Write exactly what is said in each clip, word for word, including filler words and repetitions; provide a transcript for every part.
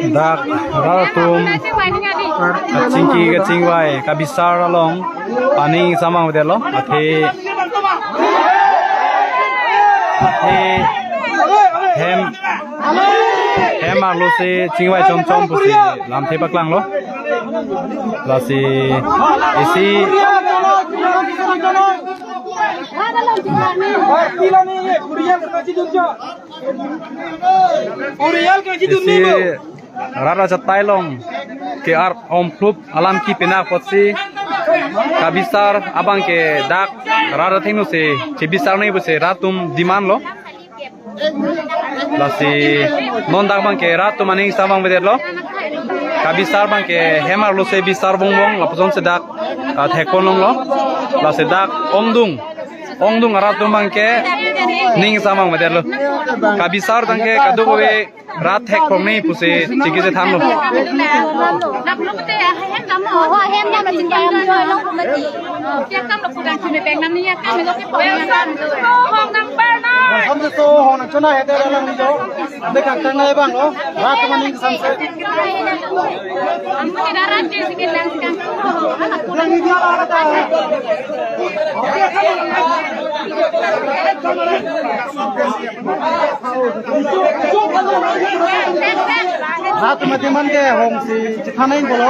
Dak rat atum kachingki kachingvai kabisar along paning samang vedetlo, athe, athe hem, hem arlo si chingvai chomchom pusi lamthe paklanglo. Lasi isi Urial ke isi rat achatai along ke-ar omphlup alam kipi na apotsi kabisar abang ke dak rat athengno si chibisar nangji pusi rat atum demand lo. Lasi non dak abang ke rat atum aning samang vedetlo. Kabisar abang ke hem arlo si bisar vong vong lapuson si dak, ah, thekpon longlo. Lasi dak ongdung, ongdung arat atum abang ke ning samang vedetlo. Kabisar abang ke kadokave rat thekpon nangji pusi chingki chethanlo. Rat atum demand ke hong si chethannang pulo.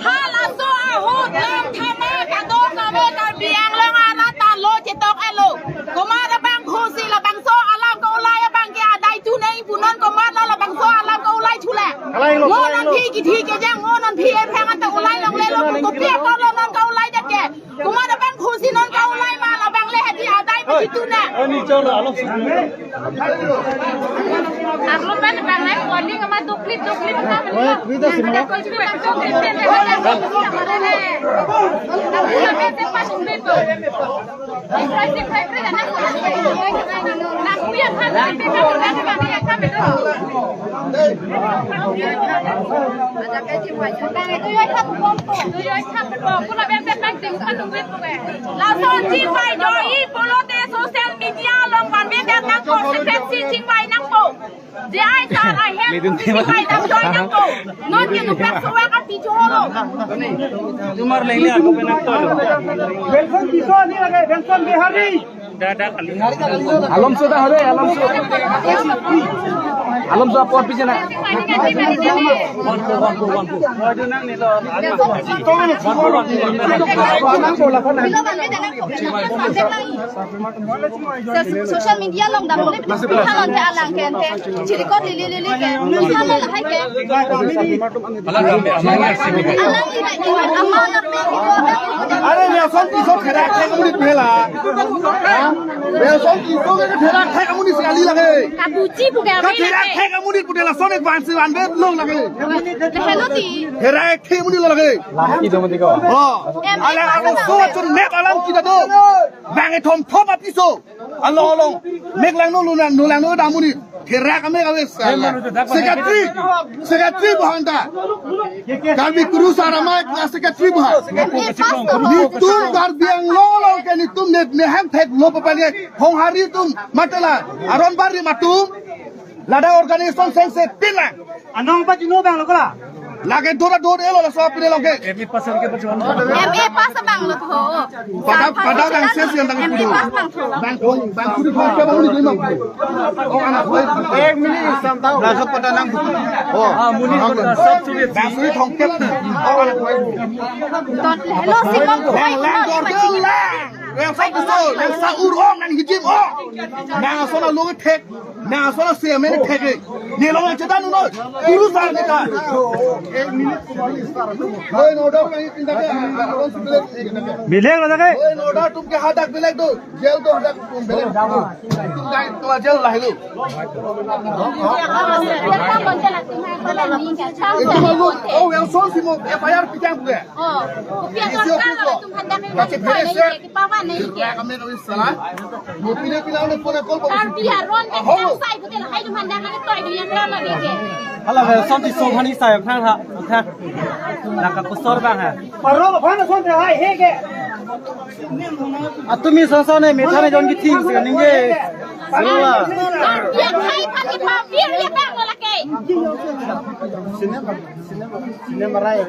Halaso ahut lam thana kadokave Karbi Anglong arat ta lo chetok-etlo. Komat abang phu si labangso alam ke-ulai abang ke adai thu nangji pu, non komatlo labangso alam ke-ulai thulang. Ngo non phi kithi kejang, ngo non phi ephang anta ulai longlelo pu kopi apotlo non ke-ulai det ke. Komat abang phu si non ke-ulai ma, labang le hadi adai pachethunang. Arlo pen bang nai warning ama dukli dukli bang. Lason chingvai joi pulote social media along vanve dak nang konsepensi chingvai nangpo. J I sar ahem chingvai dak joi nangpo. Non ke nuprak suwak api cholo. Tumar leng le ako penak tolo. Wilson Tisso ani lage, Wilson Bihari. Alomso da hore, Alomso. Alomso apor pije na. Social media along dam le, thanon te alang ke ante. Chirikot lili lili ke. Sama lahai ke. Alang ina ina ama na pe. Are Wilson Tisso therak thek amonit pu hela. Ha? Wilson Tisso ke therak thek amonit si kali lage. Kabuji pu ke. Ka therak thek amonit pu de lason ek van si van vet long lage. Hello ti. Therak thek amonit lo lage. Laki dong tiko. Oh. Em, ala em, ako so chun mep alam kita do. Bang ethom thom apiso. Alo alo. Mek langno lunang, nulangno dam amonit. Therak amek awe sala. Secretary. Secretary bohanta. Karbi Kuru Sar Amei ke secretary bohan. Netum Karbi Anglong along ke netum ne, ne hem theklo papan ke. Honghari atum matela. Aron bari matum. Ladak organization sengse tin lang. Anong pachino abang lo kola? Lake dura dur elo laso apine lake. M A pass ke pachino. M A pass abang lo tho. Pada, pada bang ses yang tang M A pass abang tho. Bang thong, bang suri thong ke bang uli dima. Oh, anak gue. Ek minit samtang. Langsung pada nang. Oh. Ah, muni pada sab suri. Bang suri thong ke. Oh, anak gue. Ton hello si bang. Lang, lang, dor ke lang. Yang satu so, yang saur ong, yang hijim ong. Yang asona lo thek. Nang asona se amen thek. Ne lo nang chetan noi. Puru sar ne ta. Law and order. Bilek lo ta ke. Law and order tum ke hadak bilek do. Jail do hadak tum bilek. Tum dai to jail lah itu. Itu malu. Oh, yang son si mo F I R pitang ke. Oh, kopi akorkan lo, tum hadak nang. Masih beres ya. Kipawan nang ke. Kami kami salah. Mo pine pine ang phone call ko. Karbi aron ke sai ko tel hai tum hadak nang toy dia drama ke. Hala, Welson Tisso aphan sai aphan ha. Ha. Nang ka kusor bang ha. Paro aphan son te hai he ke. Atumi sasa ne methane jon ki thing se ningje. Sila. Karbi akhai aphan ke papir ya bang lo lake. Cinema, cinema, cinema rai.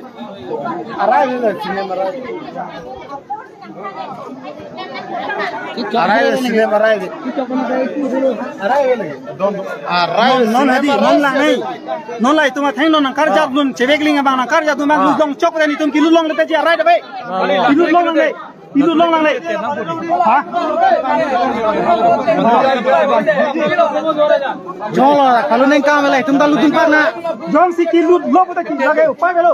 Arai le, cinema rai. Arai le, cinema rai le. Arai le. Arai le, non hadi, cinema non rai lang le. Nai. Non lai tum atheng non nang karjap dun, chebek ling abang nang karjap dun bang, ah, lut long chok dan itum kilut long le ta ji arai da be. Ah. Kilut long lang le. Ilut long lang le. Ha? Jolo, kalau neng kam le, tum ta lut dun pak na. Jongsi kilut long ta ki lage upai lo.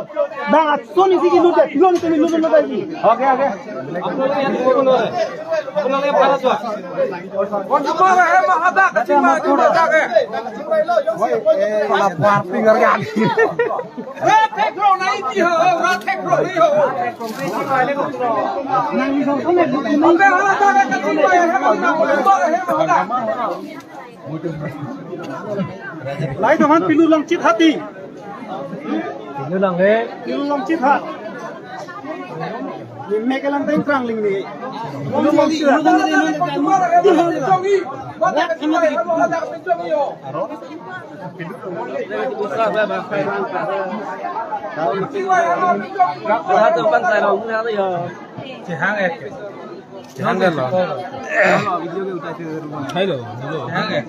Bang atson isi kilut ya, kilut isi kilut lo lagi. Okay, okay. Rat thek rong nai ti ho, rat thek rong nai ho. Nang ni song song le. Lai teman pilu long chit hati. Pilu long le. Pilu long chit ha. Ni me kelang teng trang ling ni. Pilu long chit ha. Chehang ek. Chehang dalo. Hello, hello. Chehang ek.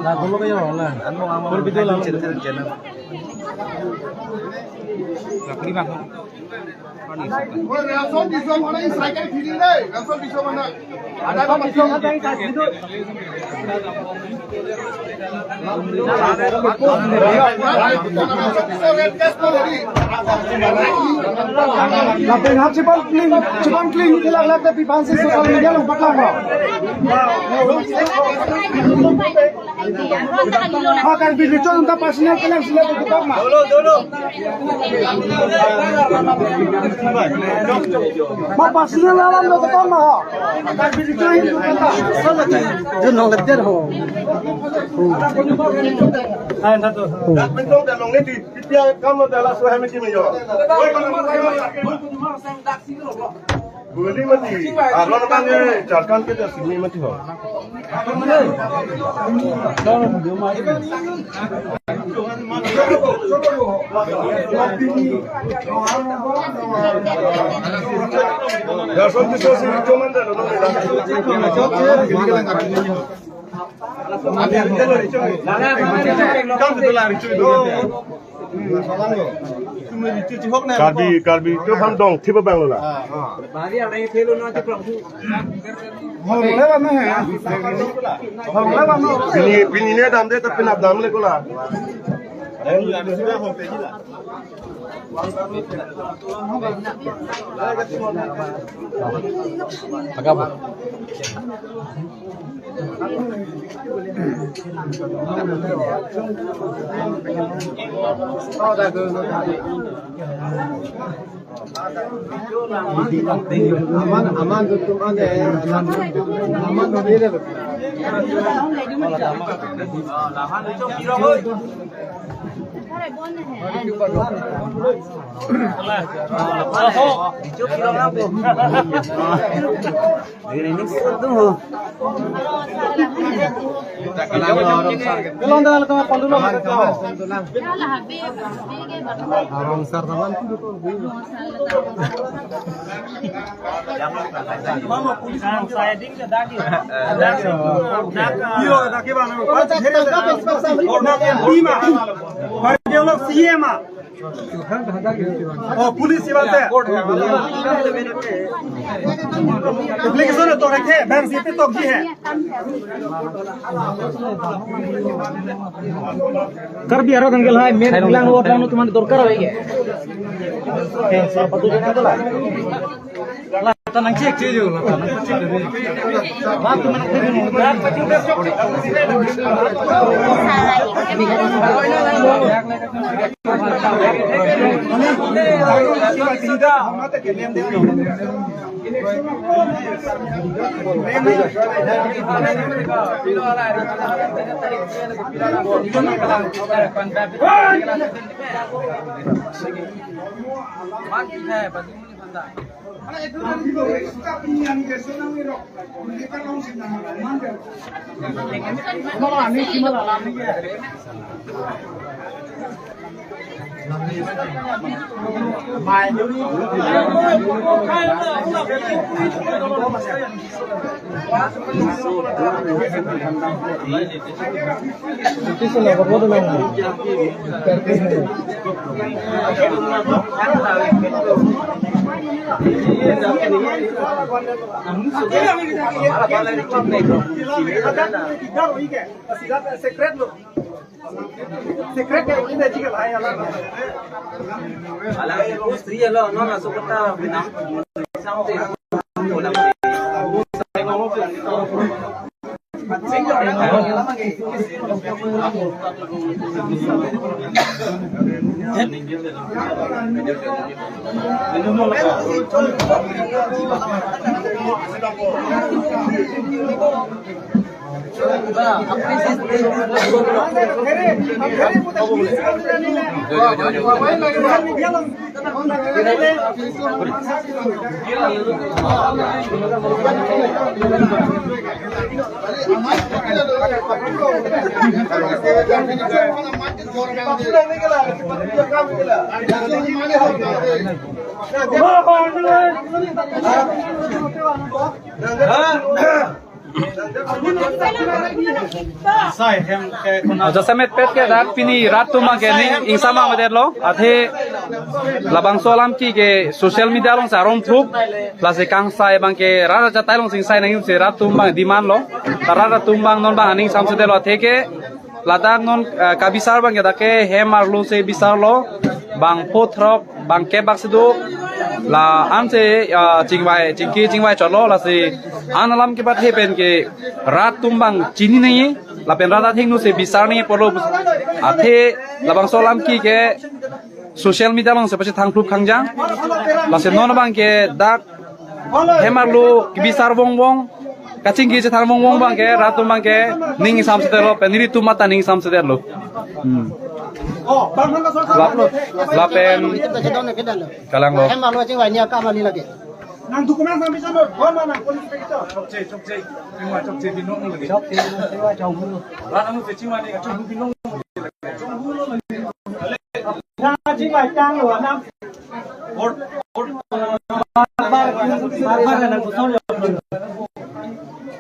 La dolo kayo la. Full video la. Lakri bang. Oi, Nelson Tisso mana ini cycle kiri deh. Nelson Tisso mana? Ada apa sih? Lapen hap chipang kling, chipang kling, ilak lak tapi pansi social media long patlang lo. Akan video chon ta personal kelang sila tu kita mah. Dulu, dulu. Ma personal alam do tong ma ho. Jun nong leter ho. Ai na to. Dak pintu dak nong ne di, di pia kam lo dak la so hai me ki me yo. Guli mati. Arlo bang e, Jharkhand ke dak sini mati ho. Karbi, Karbi, itu kan dong, tiba bang lo lah. Pini, pini ne dam de, tapi nap dam le kola. Agak apa? Aman, aman, tutum ane, aman, aman, aman. Kelong dah, kelong, pandulong. Arong sar tangan. Kan saya ding ke dagi. Dagi. Iyo, dagi bang. Orang yang lima. Bagi orang C M ah. Oh, police iban te. Application to rakhe, bank si pe tok ji hai. Karbi aro tanggal hai, main bilang lo, dan teman dorkar lagi. Eh, sir, patu jana to la. Lata nang check check jo, lata nang check check. Lata nang check check. Secret ya, ini juga lah ya lah. Ala, istri ya lo, no, masuk kota, binang. Jasemet pet ke dak pini rat atum abang ke ning ingsam avedetlo, athe labangso alam ke social media along si arum thuk, lasi kangsai abang ke rat achatai along si ingsai nangji pusi rat atum abang demand lo, ta rat atum abang non abang aning samsedetlo, athe ke ladak non, eh, kabisar abang ke dak ke hem arlo si bisarlo, bang pho throk, bang kep bak si do, la-an si, eh, chingvai, chingki chingvai chotlo, lasi an alam kebathe pen ke rat atum abang chini nangji, lapen rat athengno si bisar nangji pulo, athe labangso alam ke ke social media along si pachethang thlup khangjang, lasi non abang ke dak hem arlo kebisar vongvong, kachingki chethang vongvong abang ke, rat atum abang ke ning samsedetlo, pen nelitum mate ning samsedetlo. Hmm. Lap-, lapen kalang lo. Hem arlo chingvai ni akam ani lagi. Nang document nang bisa no, hon nang police pe kita. Chokche, chokche. Chingvai chokche binong lagi. Chokche, chingvai chokche. Rat amu pe chingvai ni chokche binong. Nang chingvai tang lo nang. Bar, bar, bar, bar, nang kusol lo.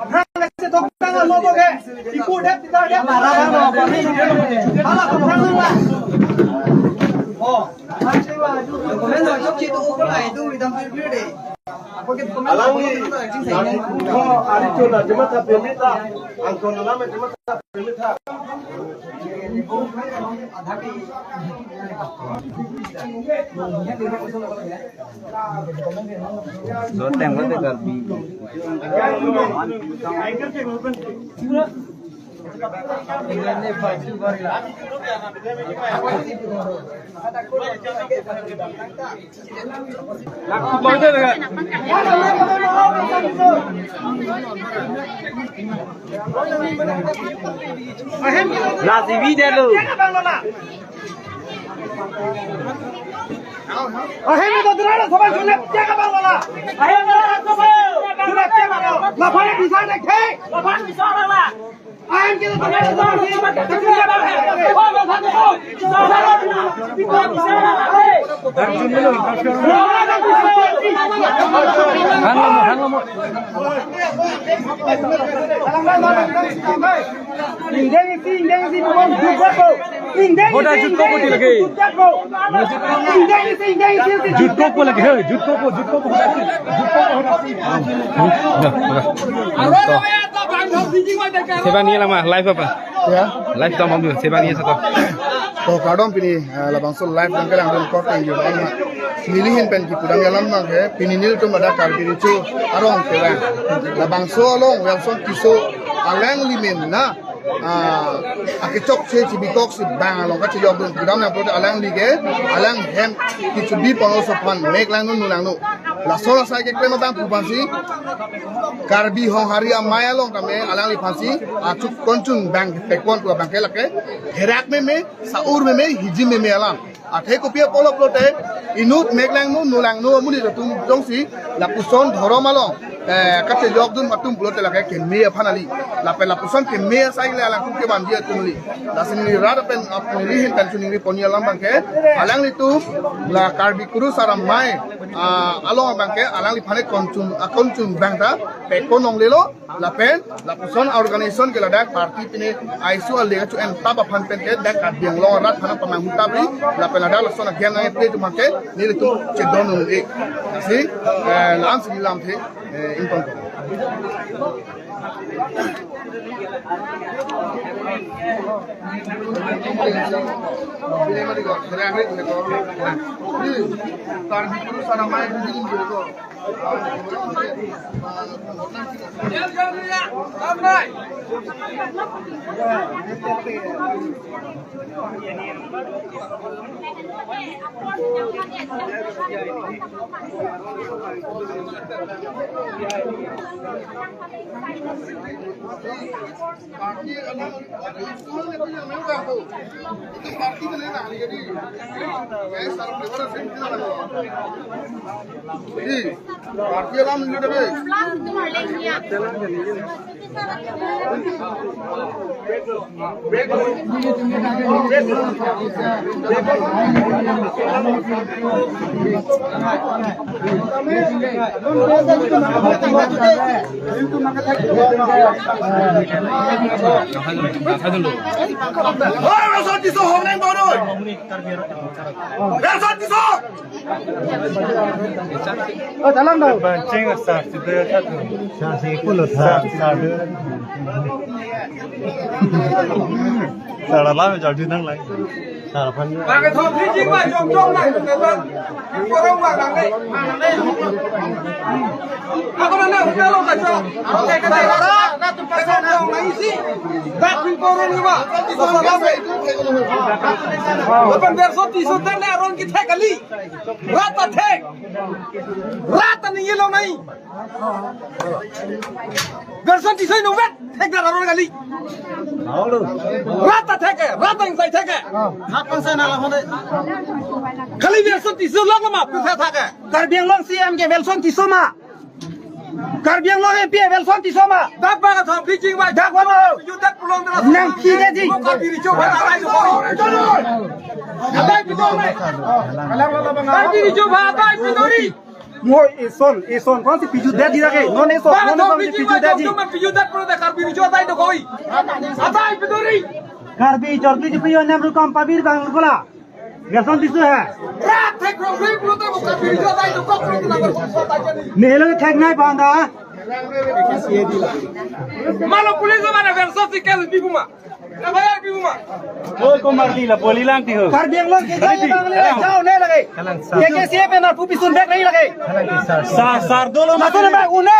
Aphrang le se tok tang lo to ke. Iku dep, tita dep. Hala aphrang nang la. Oh. Alangli, oh, ari chona, jema tha pemita, angkon alama jema tha pemita. Loteng, loteng Karbi. Nasi video lo. Ahem, itu dura, sobat, sudah, cek apa, Lola? Ahem, dura, sobat, sudah, cek apa, Lola? Lapan bisa, dek, hei. Lapan bisa, Lola. Hoda jutko ko ti lagi. Jutko ko lagi, he, jutko ko, jutko ko, hoda si, jutko ko, hoda si. Seba ni lama live apa? Ya. Live tong bang, seba ni satu. To kardom pini, eh, labangso live nangkelang dun korte yun. Nelihin pen kipudam alam nangke, pini nelitum ladak Karbi Recho arong kelang. Labangso along, Welson Tisso, alangli mena, ah, akechokche chibikok si bang along kachejok dun pudam nang pulote alangli ke, alang hem kichubi pon oso aphan, mek langno, nu langno. Laso lasai keklem abang pu aphansi, Karbi Honghari Amei along tame alangliphansi achuk konchun bang pekon pu abang ke lake, herak meme, sa-ur meme, hijim meme alam. Athe kopi apotlo pulote, inut mek langno, nu langno amonit atum jongsi lapuson dhorom along, eh, kachejok dun atum pulote lake keme aphan kali. Lapen lapuson keme asai le alangtum kevanji atum kali. Lasi neli rat pen, ap-, nelihin pen chuningri pon alam abang ke, alanglitum la Karbi Kurusar Amei, ah, along abang ke alangliphan konchun, akonchun bang ta pekon longlelo. Lapen lapuson organization ke ladak party pine aisu ale kachu-en tap aphan pen ke dak Karbi Anglong arat aphan pamanghu tap ri, lapen ladak lason agian nang epre atum abang ke nelitum chedon un-e. Lasi, eh, lam si lam the, eh, ingkong. Oi, Welson Tisso hongnang bor oi. Welson Tisso. Oh, dalam dong. Banching asar si de satu. Sar si kulo sar, sar de. Sar alam jor di nang lai. Sar aphan. Bang ke thom thik jing ba jong jong nang, teban. Korong bang nang dei. Ako na na hotel lo kacho. Ako ke ke dei. Rat, rat tu pasal nang isi. Dak pin korong ni ba. Lapen Welson Tisso ten ne aron kethek kali. Rat ta thek. Rat ta ningje longnai. Welson Tisso inutvet thekdet aron kali. Rat ta thek ke, rat ta ingsai thek ke. Kali Welson Tisso lok ma pu thek thek ke. Karbi Anglong C M ke Welson Tisso ma. Karbi Anglong M P Welson Tisso ma. Dak ba ka thom phi jing ba. Dak ba ma. Yu dak pulong dak. Nang phi de di. Karbi Recho ba atai do koi. Atai pidori. Karbi Recho ba atai pidori. Mo ison, ison, kon si piju de di lake. Non ison, non ison si piju de di. Piju de pro de Karbi Recho atai do koi. Atai pidori. Karbi chorki jipi yo nem rukam pabir bang kola. Welson Tisso he. Rat thek rong rip rute mo Karbi Recho atai do kok rute na Welson Tisso atai jani. Nelo thek nai panda. Malo police mana Welson si kel bi buma. Na bayar bi buma. Oi, Komarli la boli lang ti ho. Karbi Anglong ke jai bang le jao ne lage. Kalang sa. Ke ke sie pe na pupi sun bek nahi lage. Kalang sa. Sa, sar dolo ma. Laso na ba une.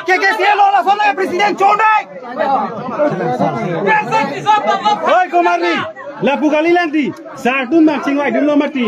Ke ke sie lo laso na president chonai. Oi, Komarli. Lapu kali lang ti. Sar tun mang chingwai dun lo mati.